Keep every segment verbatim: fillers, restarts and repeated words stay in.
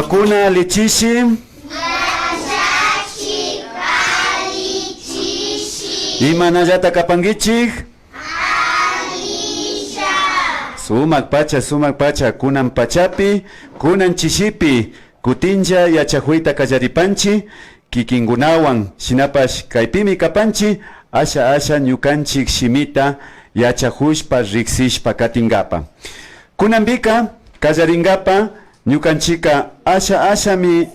Kuna alli chishi. Yachachik alli chishi. Imanallata kapankichik? Alilla. Sumak pacha, sumak pacha, kunan pachapi, kunan chishipi, kutinlla yachakuyta kallaripanchi, kikinkunawan, shinapash kaypimi kapanchi, asha asha ñukanchik shimita yachakushpa, riksishpa katinkapa. Kunanpika, kallarinkapa, ñukanchika asha ashami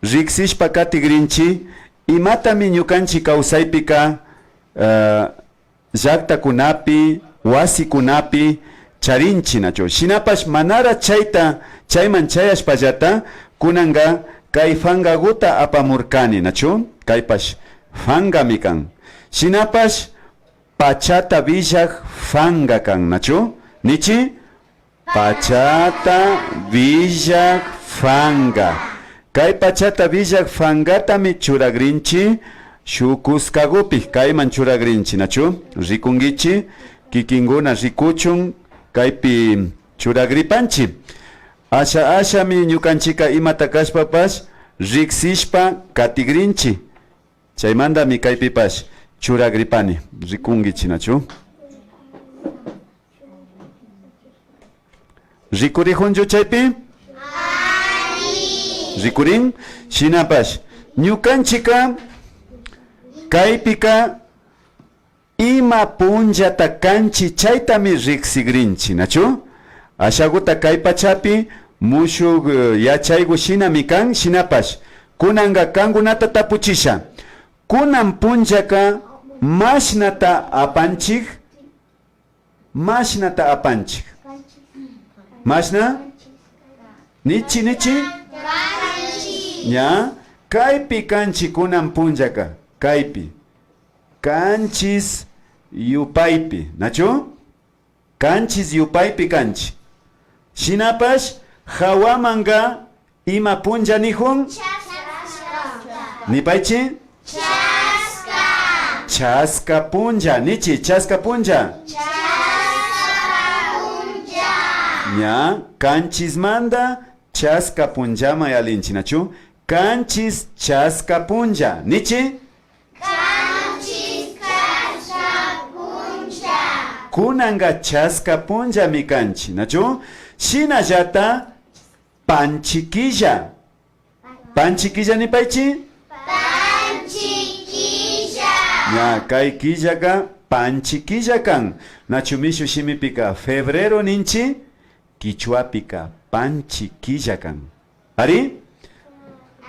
riksishpa katikrinchi, imatami ñukanchik kawsaypika, eh, llaktakunapi, wasikunapi charinchi, nachu? Shinapash manara chayta, chayman chayashpallata, kunanka kay fangaguta apamurkani, nachu? Kaypash fangami kan. Shinapash pachata willak fanga kan, nachu? Nichi? Pachata willak fanga. Kay pachata willak fangatami churakrinchi shuk kuskagupi, kayman churakrinchi, nachu? Rikunkichi, kikinkuna rikuchun, kaypi churakripanchi. Asha ashami ñukanchika imata kashpapash riksishpa katikrinchi. Chaymantami kaypipash churakripani, rikunkichi, nachu? Rikurijunchu chaypi? Rikurin? Shinapash, ñukanchika kaypika ima punllata kanchi chaytami riksigrinchi, nachu? Ashaguta kay pachapi mushuk, eh, yachaygu shinami kan, shinapash, kunanka kankunata tapuchisha, kunan punllaka mashnata apanchik? Mashnata apanchik? Mashna? Nichi, nichi? Ña, kaypi kanchi kunan punllaka, kaypi. Kanchis yupaypi, nachu? Kanchis yupaypi kanchi. Shinapash, hawamanka ima punlla nijun? Nipaychi? Chaska. Chaska punlla. Nichi, chaska punlla. Chaska punlla. Ña, kanchismanta chaska punllaman yalinchi, nachu? Kanchis chaska punlla. Nichi? Kanchis chaska punlla. Kunanka chaska punllami kanchi, nachu? Shinallata panchi killa. Panchi killa nipaychi? Panchi killa. Ña, kay killaka panchi killa kan. Nachu mishu shimipika febrero ninchi? Kichwapika panchi killa kan. Ari?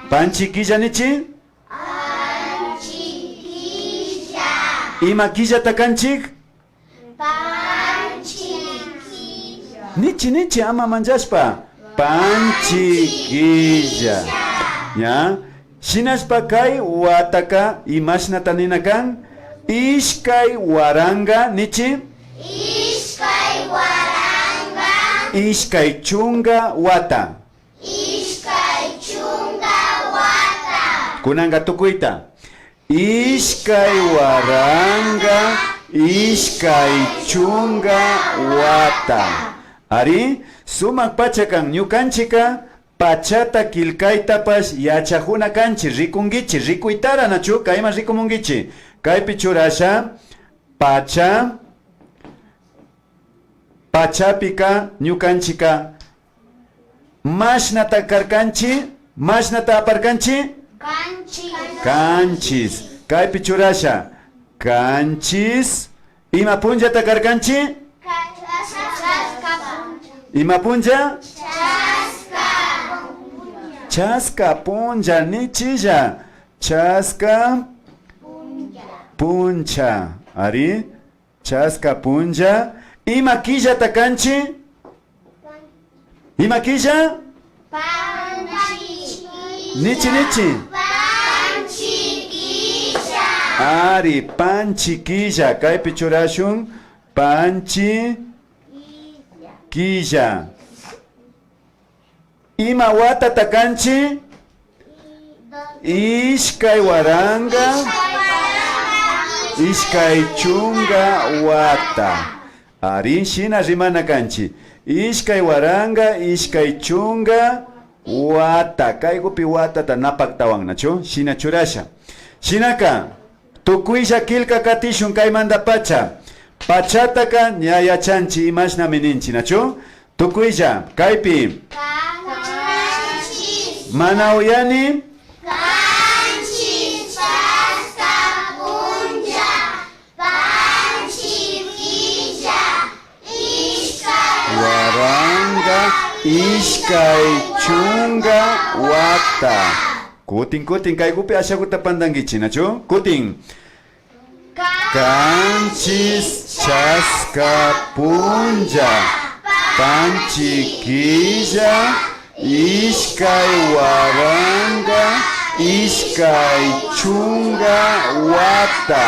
Panchi killa nichi? Panchi killa. Ima killata kanchik? Panchi killa. Nichi, nichi, ama manllashpa. Panchi killa. Ña. Shinashpa kay wataka imashnata nina kan? Ishkay waranka, nichi? Ishkay waranka. Ishkay chunka wata. Ishkay chunka wata. Kunanka tukuyta. Ishkay waranka, ishkay chunka wata. Ari, sumak pacha kan. Ñukanchika pachata killkaytapash yachajuna kanchi. Rikunkichi, rikuytara nachu? Kayman rikumunkichi. Kaypi churasha, pacha, pachapika ñukanchika mashnata karkanchi, mashnata aparkanchi? Kanchis. Kanchis. Kaypi churasha. Kanchis. Ima punllata karkanchi? Chaska punlla. Ima punlla? Chaska punlla. Chaska punlla, nichilla. Chaska punlla. Ari. Chaska punlla. Ima killata kanchi? Ima killa? Panchi killa. Nichi, nichi. Panchi killa. Ari, panchi killa. Kaypi churashun. Panchi killa. Ima watata kanchi? Ishkay waranka, ishkay chunka wata. Ari, shina rimana kanchi. Ishkay waranka, ishkay chunka Wata, kaykupi watata napaktawan, nachu? Shina churasha. Shinaka, tukuylla killka katishun kaymantapacha. Pachataka ña yachanchi imashnami ninchi, nachu? Tukuylla, kaypi. Kanchis. Mana uyani. Kanchis chaska punlla, panchi killa, ishkay waranka, ishkay chunka wata. Kutin, kutin, kaykupi ashakuta pantankichi, nachu? Kutin. Kanchis chaska punlla, panchi killa, ishkay waranka, ishkay chunka wata.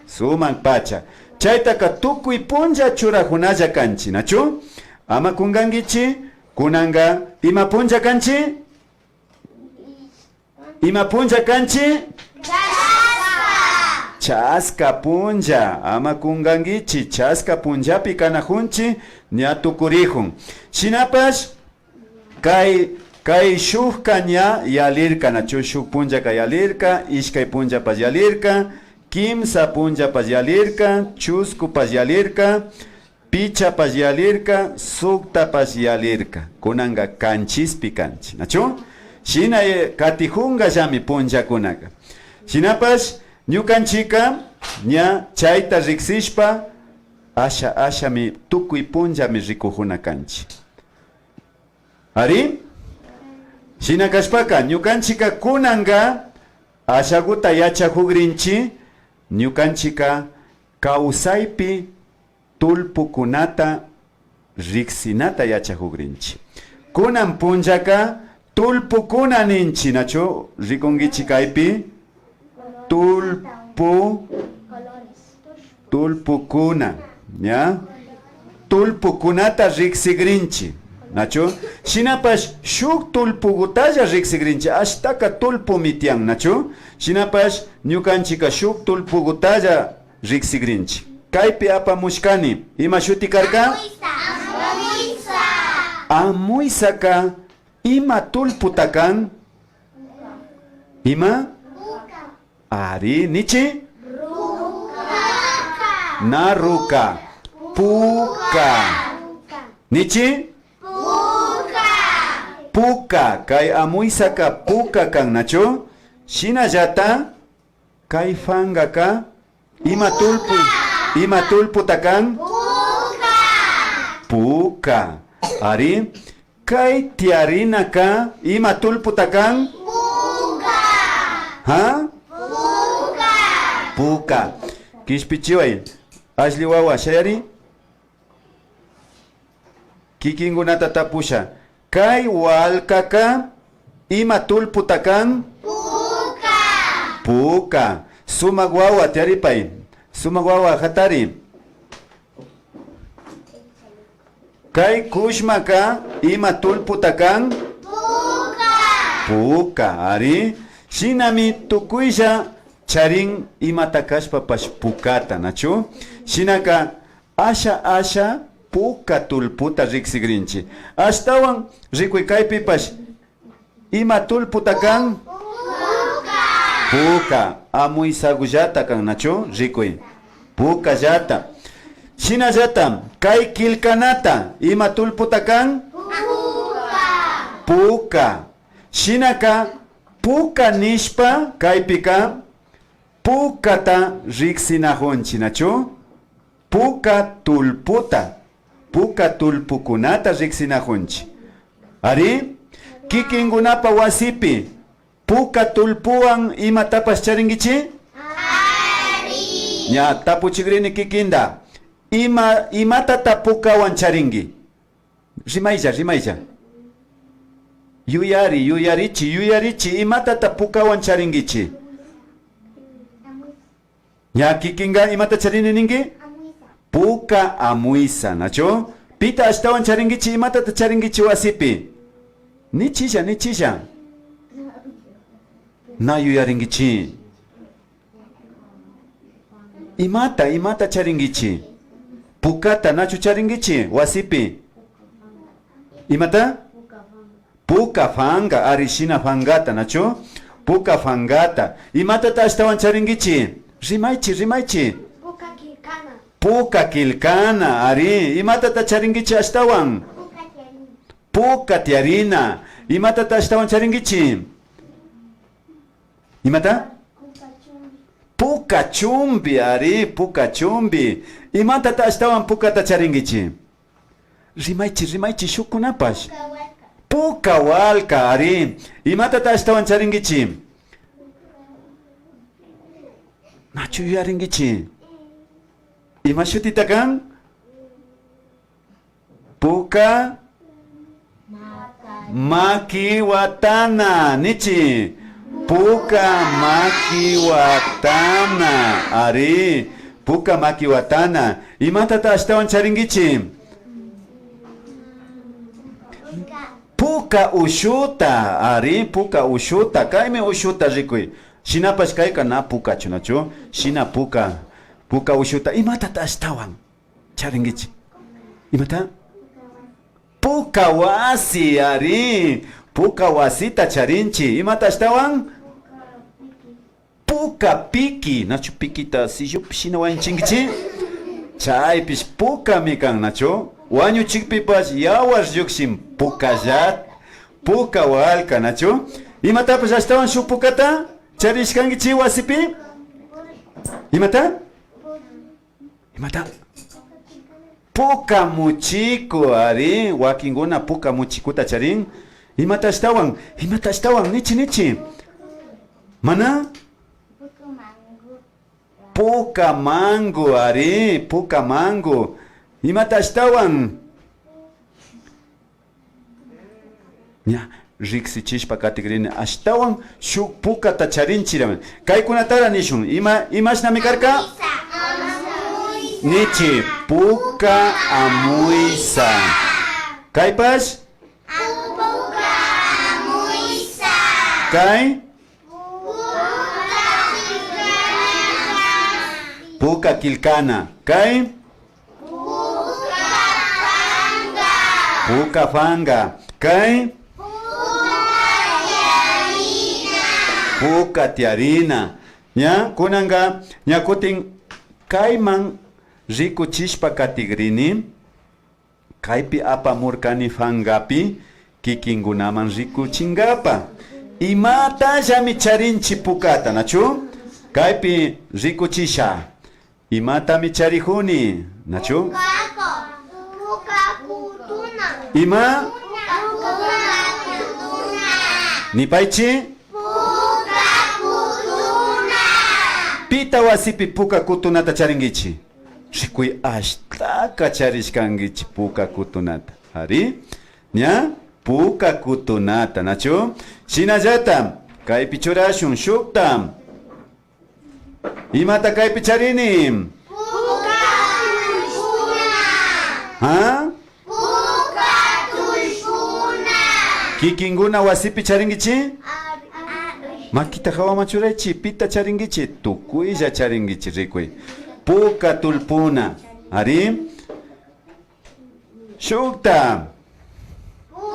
Sumak pacha. Chaytaka tukuy punlla churajunalla kanchi, nachu? Ama kunkankichi, kunanka ima punlla kanchi? Ima punlla kanchi? Chaska. Chaska punlla. Ama kunkankichi, chaska punllapi kanajunchi, ña tukurijun. Shinapash, kay, kay shukka ña yalirka, nachu? Shuk punllaka yalirka, ishkay punllapash yalirka, kimsa punllapash yalirka, chuskupash yalirka, pichapash yalirka, suktapash yalirka. Kunanka kanchispi kanchi, nachu? Shina, eh, katijunkallami punllakunaka. Shinapash, ñukanchika ña chayta riksishpa, asha ashami tukuy punllami rikujuna kanchi. Ari? Shina kashpaka, ñukanchika kunanka ashaguta yachajugrinchi, ñukanchika kawsaypi tullpukunata riksinata yachajugrinchi. Kunan punllaka tullpukuna ninchi, nachu? Rikunkichi kaypi. Tullpu, tullpukuna, ña? Tullpukunata riksigrinchi, nachu? Shinapash shuk tullpugutalla riksigrinchi, ashtaka tullpumi tiyan, nachu? Shinapash ñukanchika shuk tullpugutalla riksigrinchi. Kaypi apamushkani, ima shuti karka? Amuysa. Amuysaka ima tullputa kan? Ima? Ari, nichi? Na ruka. Puka. Nichi? Puka. Kay amuysaka puka kan, nachu? Shinallata kay fangaka ima tullpu, ima tullputa kan? Puka. Puka. Ari. Kay tiyarinaka ima tullputa kan? Puka. Ha? Puka. Puka. Kishpichiway. Ashli wawa, shayari. Kikinkunata tapusha. Kay walkaka ima tullputa kan? Puka. Puka. Sumak wawa tiyaripay. Sumak wawa hatari. Kay kushmaka ima tullputa kan? Puka. Puka, ari. Shinami tukuylla charin imata kashpapash pukata, nachu? Shinaka asha asha puka tullputa riksigrinchi. Ashtawan rikuy kaypipash ima tullputa kan? Puka. Puka. Amuysagullata kan, nachu? Rikuy. Pukallata. Shinallata, kay killkanata ima tullputa kan? Puka. Puka. Shinaka, puka nishpa kaypika pukata riksinajunchi, nachu? Puka tullputa, puka tullpukunata riksinajunchi. Ari, kikinkunapa wasipi puka tullpuwan imatapash charinkichi? Ari. Ña, tapuchigrini kikinta. Ima, imatata pukawan charinki? Rimaylla, rimaylla. Yuyari, yuyarichi, yuyarichi, imatata pukawan charinkichi? Ña kikinka imata charini ninki? Puka amuysa, nachu? Pita ashtawan charinkichi, imatata charinkichi wasipi? Nichilla, nichilla. Na yuyarinkichi. Imata, imata charinkichi? Pukata, nachu charinkichi wasipi? Imata? Puka fanka, ari, shina fankata, nachu? Puka fankata. Imatata ashtawan charinkichi? Rimaychi, rimaychi. Puka killkana. Puka killkana, ari. Imatata charinkichi ashtawan? Puka tiyarina. Puka tiyarina. Imatata ashtawan charinkichi? Imata? Puka chumpi. Puka chumpi, ari, puka chumpi. Imatata ashtawan pukata charinkichi? Rimaychi, rimaychi, shukkunapash. Puka walka. Puka walka, ari. Imatata ashtawan charinkichi? Nachu yuyarinkichi? Ima shutita kan? Puka maki watana, nichi. Puka maki watana, ari. Puka maki watana. Imatata ashtawan charinkichi? Puka ushuta, ari, puka ushuta. Kaymi ushuta rikuy. Shinapash kayka na pukachu, nachu? Shina puka, puka ushuta. Imatata ashtawan charinkichi? Imata? Puka wasi, ari. Puka wasita charinchi. Imata ashtawan? Puka piki. Nachu pikita sillupi shina wañuchinkichi? Chaypish pukami kan, nachu? Wañuchikpipash yawar llukshin pukallata. Puka walka, nachu? Imatapash ashtawan shuk pukata charishkankichi wasipi? Imata? Imata? Puka muchiku, ari, wakinkuna puka muchikuta charin. Imata ashtawan? Imata ashtawan? Nichi, nichi. Mana? Puka mango, ari, puka mango. Imata ashtawan? Ña, riksichishpa katikrini. Ashtawan shuk pukata charinchirami. Kaykunatara nishun. Ima, imashnami karka? Nichi, puka amuysa. Kaypash? Puka amuysa. Kay? Puka killkana. Kay? Puka fanka. Puka fanka. Kay? Puka tiyarina. Puka tiyarina. Ña, kunanka, ña kutin kayman rikuchishpa katikrini. Kaypi apamurkani fankapi kikinkunaman rikuchinkapa. Imatallami charinchi pukata, nachu? Kaypi rikuchisha. Imatami charijuni, nachu? Puka, puka kutuna. Ima? Puka kutuna. Nipaychi? Puka kutuna. Pita wasipi puka kutunata charinkichi? Rikuy, ashtaka charishkankichi puka kutunata. Ari, ña, puka kutunata, nachu? Shinallata, kaypi churashun shukta. Imata kaypi charini? Puka tullpuna. Ha? Puka tullpuna. Kikinkuna wasipi charinkichi? Ari. Makita hawaman churaychi, pita charinkichi? Tukuylla charinkichi, rikuy. Puka tullpuna. Ari. Shukta. Puka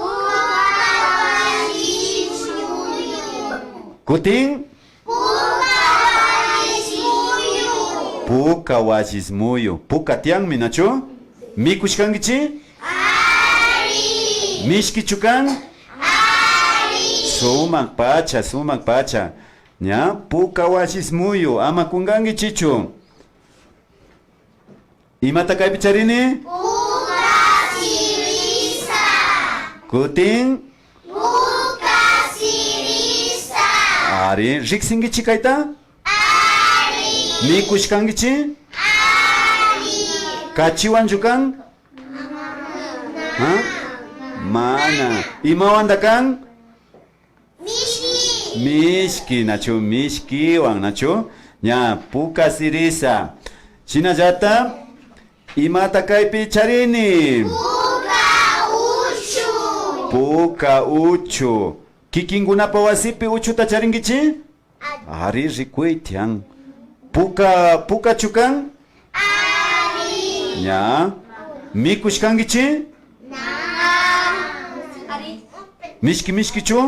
wallis muyu. Kutin. Puka wallis muyu. Puka wallis muyu. Puka tiyanmi, nachu? Mikushkankichi? Ari. Mishkichu kan? Ari. Sumak pacha, sumak pacha. Ña, puka wallis muyu. Ama kunkankichichu. Imata kaypi charini? Puka sirisa. Kutin? Puka sirisa. Ari, riksinkichi kayta? Ari. Mikushkankichi? Ari. Kachiwanchu kan? Ha? Mana. Imawanta kan? Mishki. Mishki, nachu? Mishkiwan, nachu? Ña, puka sirisa. Shinallata, imata kaypi charini? Puka uchu. Puka uchu. Kikinkunapa wasipi uchuta charinkichi? Ari, rikuy tiyan. Puka, pukachu kan? Ari. Ña. Mikushkankichi? Na. Ari. Mishki mishkichu?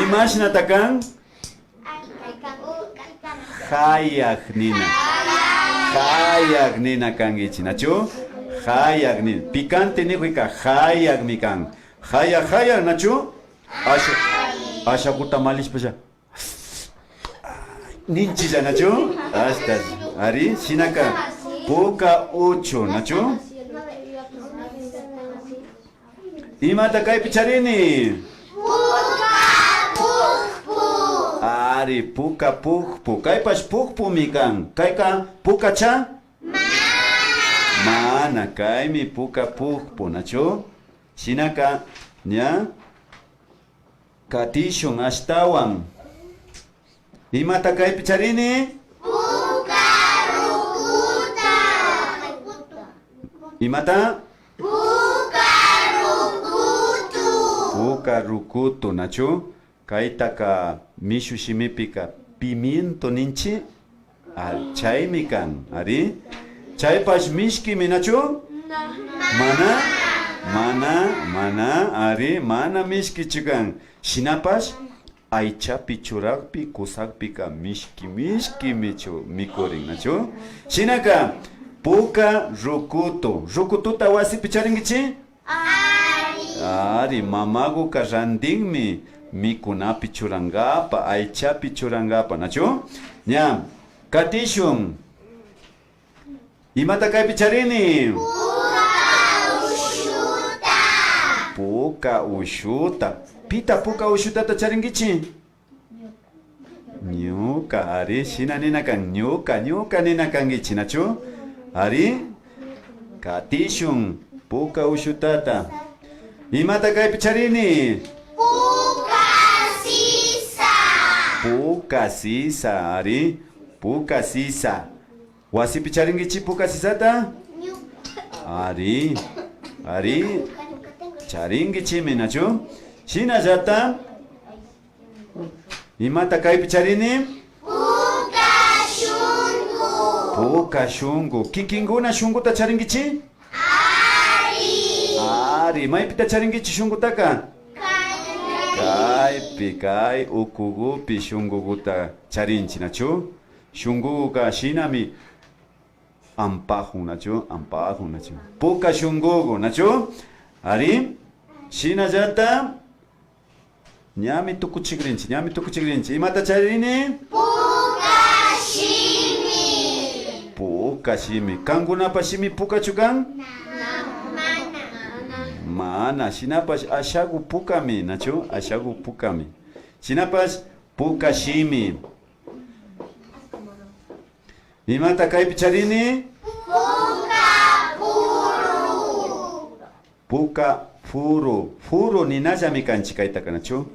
Imashnata kan? Hayak nina. Hayak nina kankichi, nachu? Hayak nina. Picante nikuyka hayakmi kan. Hayak, hayak, nachu? Asha, ashakuta malishpalla. Ninchilla, nachu? Ashta, ari, shinaka puka uchu, nachu? Imata kaypi charini? Puka pukpu. Ari, puka pukpu. Kaypash pukpumi kan. Kayka pukacha? Mana. Mana, kaymi puka pukpu, nachu? Shinaka, ña? Katishun ashtawan. Imata kaypi charini? Puka rukuta. Imata? Puka rukutu. Puka rukutu, nachu? Kaytaka mishu shimipika pimiento ninchi. Ari, chaymi kan, ari. Chaypash mishkimi, nachu? Mana, mana, mana, ari, mana mishkichu kan. Shinapash aychapi churakpi kusakpika mishki mishkimi chu mikurin, nachu? Shinaka puka rukutu, rukututa wasipi charinkichi? Ari. Ari, mamaguka randinmi mikunapi churankapa, aychapi churankapa, nachu? Ña, katishun. Imata kaypi charini? Puka ushuta. Puka ushuta. Pita puka ushutata charinkichi? Ñuka, ari, shina nina kan, ñuka, ñuka nina kankichi, nachu? Ari, katishun, puka ushutata. Imata kaypi charini? Puka sisa. Puka sisa, ari, puka sisa. Wasipi charinkichi puka sisata? Ari, ari, charinkichimi, nachu? Shinallata, imata kaypi charini? Puka shunku. Puka shunku. Kikinkuna shunkuta charinkichi? Ari. Ari, maypita charinkichi shunkutaka? Kaypi, kay ukugupi shunkuguta charinchi, nachu? Shunkuguka shinami ampajun, nachu? Ampajun, nachu? Puka shunkugu, nachu? Ari, shinallata, ñami tukuchigrinchi, ñami tukuchigrinchi. Imata charini? Puka shimi. Puka shimi. Kankunapa shimi pukachu kan? Mana. Mana, shinapash ashagu pukami, nachu? Ashagu pukami. Shinapash puka shimi. Imata kaypi charini? Puka furu. Puka furu. Furu ninallami kanchi kaytaka, nachu?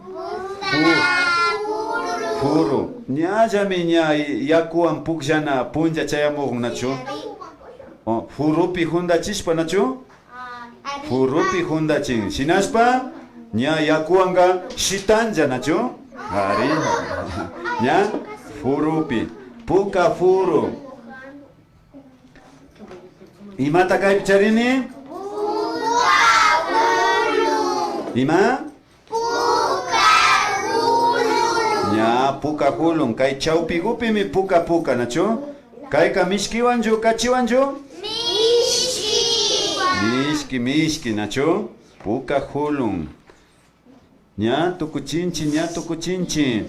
Fu-, furu. Ñallami ña yakuwan pukllana punlla chayamugun, nachu? O, furupi jundachishpa, nachu? Furupi jundachin. Shinashpa, ña yakuwanka shitanlla, nachu? Ari. Ña, furupi. Puka furu. Imata kaypi charini? Ima? Puka julun. Ña, puka julun. Kay chawpigupimi puka puka, nachu? Kayka mishkiwanchu, kachiwanchu? Mishki. Mishki, mishki, nachu? Puka julun. Ña tukuchinchi, ña tukuchinchi.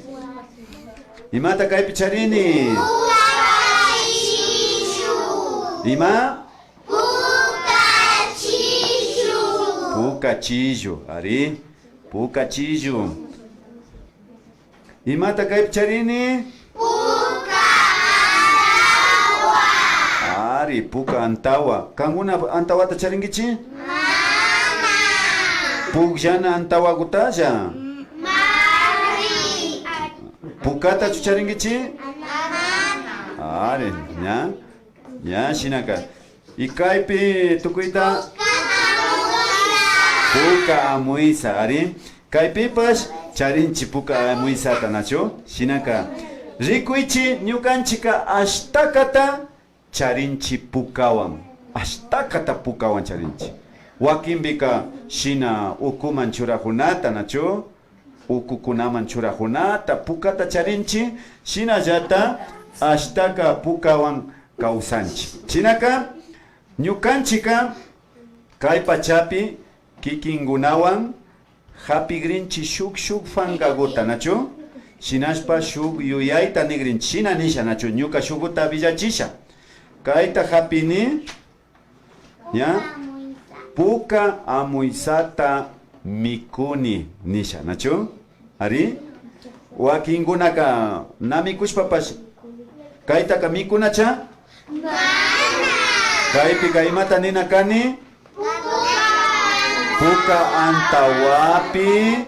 Imata kaypi charini? Puka chillu. Ima? Puka chillu. Puka chillu, ari. Puka chillu. Imata kaypi charini? Puka antawa. Ari, puka antawa. Kankuna antawata charinkichi? Mana. Pukllana antawagutalla? Mari. Pukatachu charinkichi? Mana. Ari, ña. Ña, shinaka. Y kaypi tukuyta puka amuysa, ari. Kaypipash charinchi puka amuysata, nachu? Shinaka, rikuychi, ñukanchika ashtakata charinchi pukawan. Ashtakata pukawan charinchi. Wakinpika shina ukuman churajunata, nachu? Ukukunaman churajunata, pukata charinchi, shinallata ashtaka pukawan kawsanchi. Shinaka, ñukanchika kay pachapi kikinkunawan japigrinchi shuk, shuk fangaguta, nachu? Shinashpa shuk yuyayta nigrinchi, shina nisha, nachu? Ñuka shuguta willachisha. Kayta japini, ña? Puka amuysata mikuni, nisha, nachu? Ari? Wakinkunaka na mikushpapash kaytaka mikunacha? Kaypika imata nina kani? Puka antawapi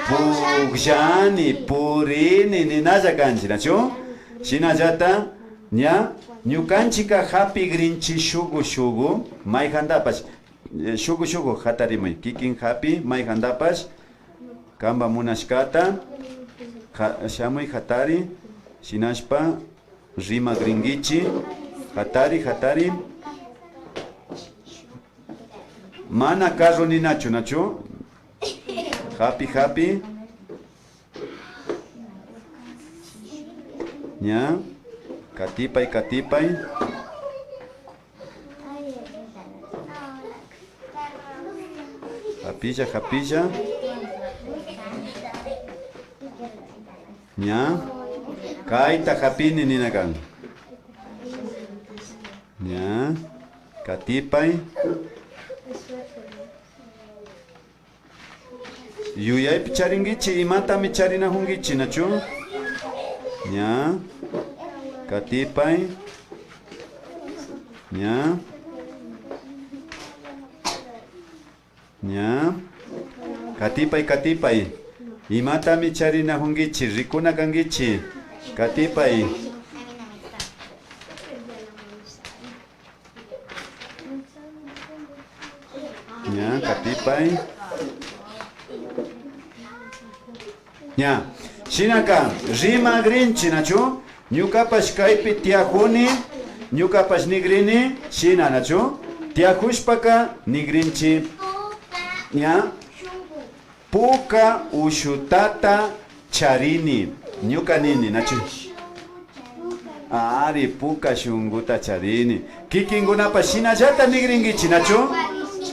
pukllani, purini ninalla kanchi, nachu? Shinallata, ña, ñukanchika japigrinchi shugu shugu, mayjantapash, eh, shugu shugu jatarimuy, kikin japi, mayjantapash, kanpa munashkata, ja-, shamuy jatari, shinashpa, rimagrinkichi, jatari, jatari. Mana carro ninachu, nachu? Japi, japi. Ña. Katipay, katipay. Japilla, japilla. Ña. Kayta japini nina kan. Ña. Katipay. Yuyaypi charinkichi, imatami charinajunkichi, nachu? Ña. Katipay. Ña. Ña. Katipay, katipay. Imatami charinajunkichi, rikuna kankichi. Katipay. Ña, katipay. Ña, shinaka, rimagrinchi, nachu? Ñukapash kaypi tiyajuni, ñukapash nigrini, shina, nachu? Tiyajushpaka nigrinchi, ña, puka ushutata charini. Ñuka nini, nachu? Ari, puka shunguta charini. Kikinkunapash shinallata nigrinkichi, nachu?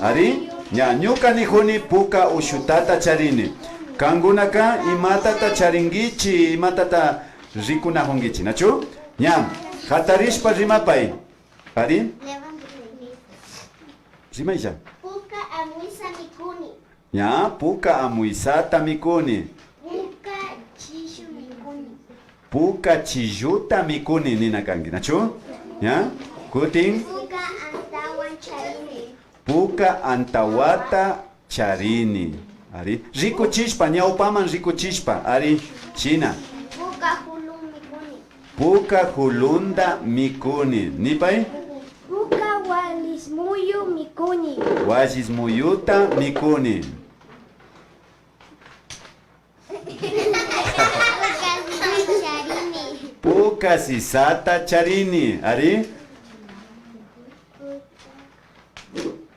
Ari, ña, ñuka nijuni puka ushutata charini. Kankunaka imatata charinkichi, imatata rikunajunkichi, nachu? Ña, jatarishpa rimapay. Ari? Rimaylla. Puka amuysa mikuni. Ña, puka amuysata mikuni. Puka chillu mikuni. Puka chilluta mikuni nina kanki, nachu? Ña, kutin. Puka antawan charini. Puka antawata charini. Ari, rikuchishpa, ñawpaman rikuchishpa, ari, shina. Puka julun mikuni. Puka julunta mikuni. Nipay. Puka wallismuyu mikuni. Wallismuyuta mikuni. Puka sisata charini. Ari.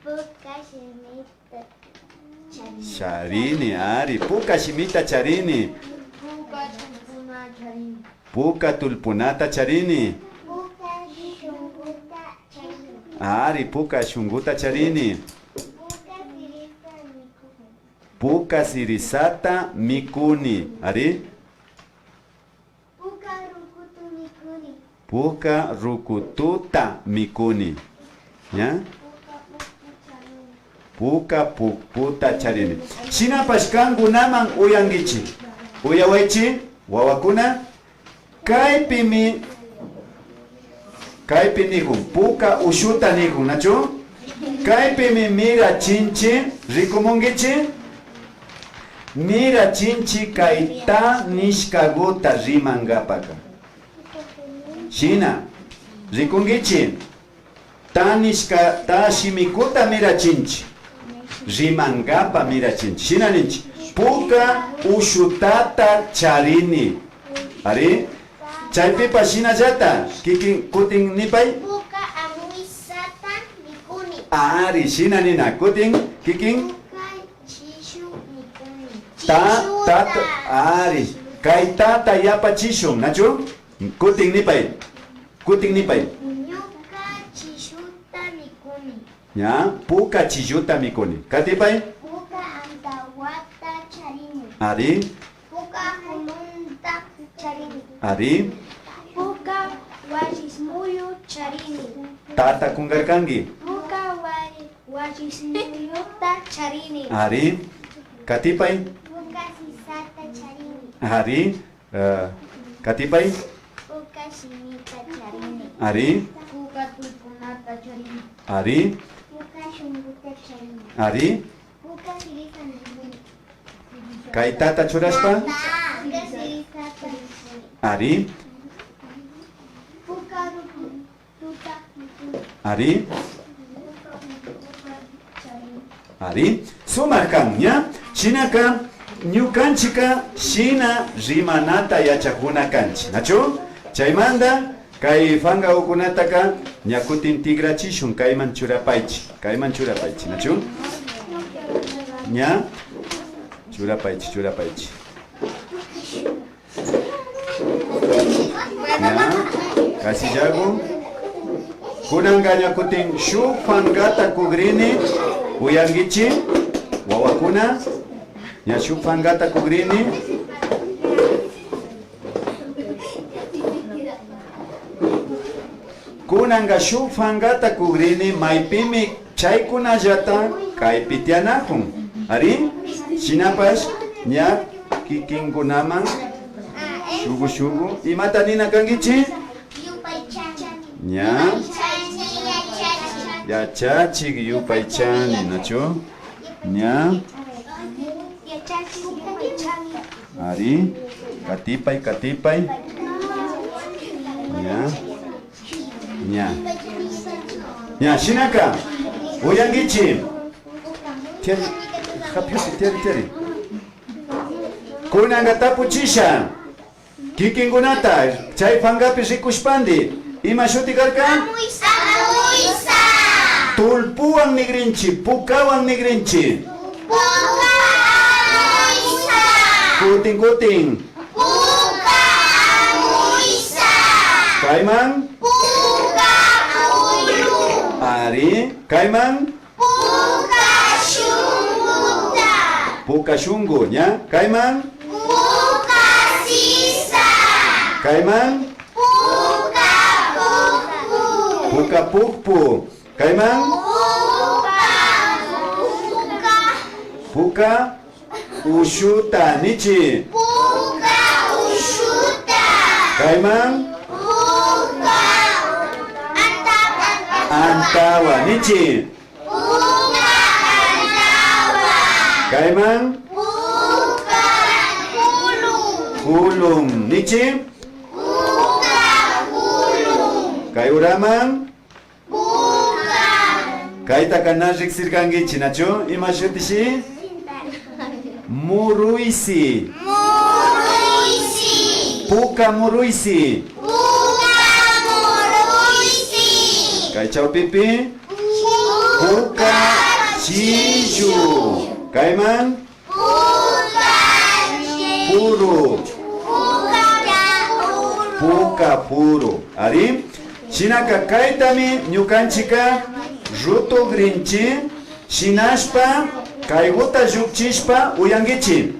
Puka shimita charini. Charini, ari. Puka shimita charini. Puka tullpuna charini. Puka tullpunata charini. Puka shunguta charini. Ari, puka shunguta charini. Puka sirita mikuni. Puka sirisata mikuni. Ari. Puka rukutu mikuni. Puka rukututa mikuni. Ña? Puka pukputa charini. Shinapash kankunaman uyankichi. Uyawaychi, wawakuna. Kaypimi, kaypi nijun, puka ushuta nijun, nachu? Kaypimi mirachinchi, rikumunkichi? Mirachinchi kay ta nishkaguta rimankapaka. Shina, rikunkichi? Ta nishka, ta shimikuta mirachinchi. Rimankapa mirachinchi. Shina ninchi, puka ushutata charini. Ari, chaypipash shinallata, kikin kutin nipay. Puka amuysata mikuni. Ari, shina nina. Kutin, kikin. Ñuka chishu mikuni. Ta, tata, ari. Kay tata yapachishun, nachu? Kutin nipay. Kutin nipay. Ñuka chishuta mikuni. Ña, puka chilluta mikuni. Katipay. Puka antawata charini. Ari. Puka kulunta charini. Ari. Puka wallismuyu charini. Tata kunkarkanki. Puka wa-, wallismuyuta charini. Ari. Katipay. Puka sisata charini. Ari. Eh, katipay. Puka shimita charini. Ari. Puka tullpunata charini. Ari. Puka shunkuta charini. Ari. Puka sirisa mikuni. Kay tata churashpa. Puka sirisata mikuni. Ari. Puka ruku. Ari. Ari. Sumak kan, ña. Shinaka, ñukanchika shina rimanata yachakuna kanchi, nachu? Chaymanta, kay fangagukunataka ña kutin tikrachishun, kayman churapaychi, kayman churapaychi, nachu? Ña. Churapaychi, churapaychi. Ña, kasillagu. Kunanka ña kutin shuk fangata kugrini, uyankichi, wawakuna. Ña shuk fangata kugrini. Kunanka shuk fangata kugrini, maypimi chaykunallata kaypi tiyanakun. Ari, shinapash ña kikinkunaman shugu shugu. Imata nina kankichi? Ña. Yachachik yupaychani, nachu? Ña. Ari, katipay, katipay. Ña. Ña. Ña, shinaka. Uyankichi. Tiyari, hapi, hapi, tiyari, tiyari. Kunanka tapuchisha. Kikinkunata, chay fangapi rikushpandi, ima shuti karka? Amuysa. Amuysa. Tullpuwan nigrinchi, pukawan nigrinchi. Puka amuysa. Kutin, kutin. Puka amuysa. Kayman. Puka pulu. Ari, kayman. Puka shunkuta. Puka shunku, ña. Kayman. Puka sisa. Kayman. Puka pukpu. Puka pukpu. Kayman. Puka, puka. Puka ushuta, nichi. Puka ushuta. Kayman. Puka antawa. Antawa, nichi. Puka antawa. Kayman. Puka kulun. Kulun, nichi. Puka kulun. Kay uraman. Puka. Kaytaka na riksirkankichi, nachu? Ima shutishi? Muruysi. Muruysi. Puka muruysi. Puka muruysi. Kay chawpipi. Puka chillu. Kayman. Puka puru. Puka puru. Ari. Shinaka kaytami ñukanchika rutukrinchi. Shinashpa kayguta llukchishpa uyankichi.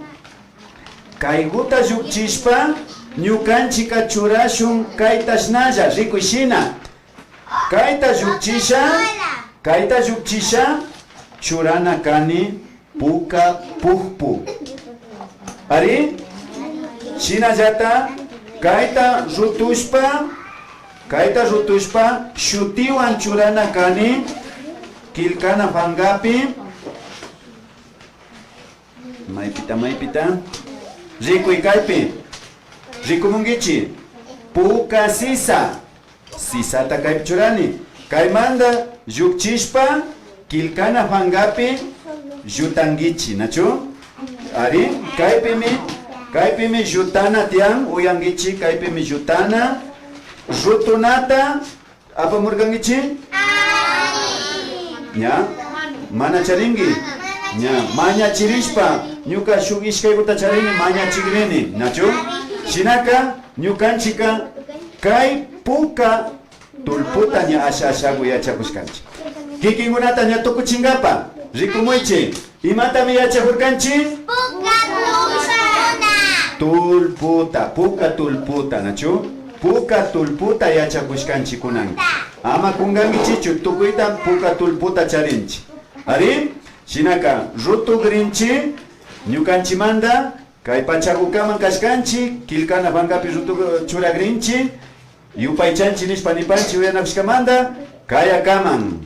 Kayguta llukchishpa ñukanchika churashun kaytashnalla rikuy shina. Kayta llukchisha, kayta llukchisha churana kani puka pukpu. Ari, shinallata kayta rutushpa, kayta rutushpa shutiwan churana kani killkana pankapi. Maypita, maypita? Rikuy kaypi. Rikumunkichi. Puka sisa. Sisata kaypi churani. Kaymanta llukchishpa killkana pankapi llutankichi, nachu? Ari, kaypimi, kaypimi llutana tiyan, uyankichi, kaypimi llutana. Rutunata apamurkankichi? Ña? Mana charinki? Ña, mañachirishpa, ñuka shuk ishkaykuta charini, mañachigrini, nachu? Shinaka, ñukanchika kay puka tullputa ña asha ashagu yachakushkanchi. Kikinkunata ña tukuchinkapa, rikumuychi. Imatami yachajurkanchi? Puka tullputa. Puka tullputa, nachu? Puka tullputa yachakushkanchi kunan. Ama kunkankichichu, tukuyta puka tullputa charinchi. Ari, shinaka, rutugrinchi, ñukanchimanda, kay pachagukaman kashkanchi, killkana pankapi rutu churagrinchi, yupaychanchi nishpa nipanchi uyanakushkamanda, kayakaman.